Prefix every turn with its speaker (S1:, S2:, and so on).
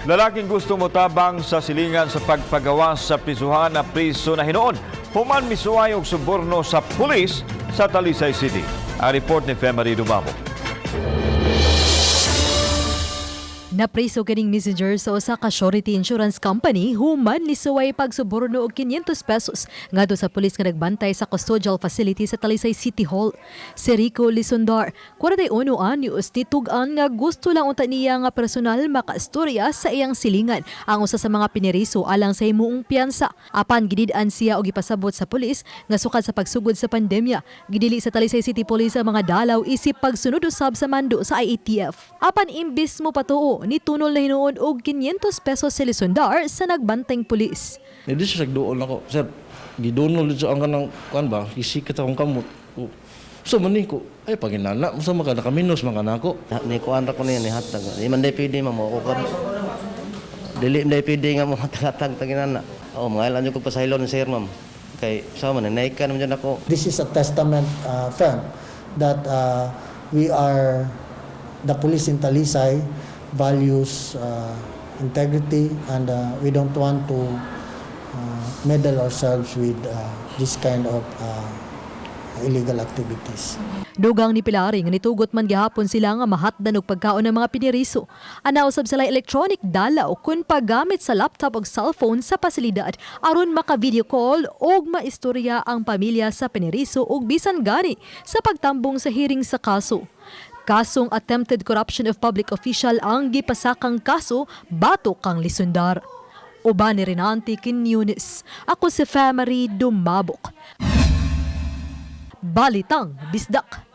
S1: Lalaking gusto motabang sa silingan sa pagpagawas sa prisuhan na priso na hinuon human misuway og suborno sa pulis sa Talisay City. Ang report ni Femary Dumabo.
S2: Napriso kining messenger sa usa ka surety insurance company human nisuway pagsuborno og 500 pesos ngadto sa pulis nga nagbantay sa custodial facility sa Talisay City Hall. Si Rico Lisondar, 41 anyos, nitug-an nga gusto lang unta niya nga personal makaistorya sa iyang silingan ang usa sa mga piniriso alang sa himuong piyansa. Apan gidid-an siya og gipasabot sa pulis nga sukad sa pagsugod sa pandemya, gidili sa Talisay City Police ang mga dalaw isip pagsunod usab sa mando sa IATF. Apan imbis mo patuo, nitunol na hinuon og 500 pesos si Lisondar sa nagbantayng pulis.
S3: Hindi siya sagduol ako. Sir, gidunol dito ang kanang, kuan ba, isikat akong kamot. Ko, so man ni ko, ay paginana, sa mga nakaminos mga nako.
S4: Ni kuan ra ko niya ni hatag. Di man day pwede, ma'am, ako ka. Dili man day pwede nga mo hatag taginana. Oh, mga ilan ko pasaylo ni sir, ma'am. Kay sa man naikan man jud ako.
S5: This is a testament, Fem, that we are, the police in Talisay values integrity and we don't want to meddle ourselves with this kind of illegal activities.
S2: Dugang ni Pilari nga nitugot man gihapon sila nga mahatdan og pagkaon ng mga piniriso. Ana usab sila electronic dalaw kun paggamit sa laptop ug cellphone sa pasilidad aron maka-video call og maistorya ang pamilya sa piniriso ug bisan gani sa pagtambong sa hearing sa kaso. Kasong attempted corruption of public official ang gipasakang kaso batok kang Lisondar. Uban ni Renante Quiñones. Ako si Famary Dumabok. Balitang Bisdak.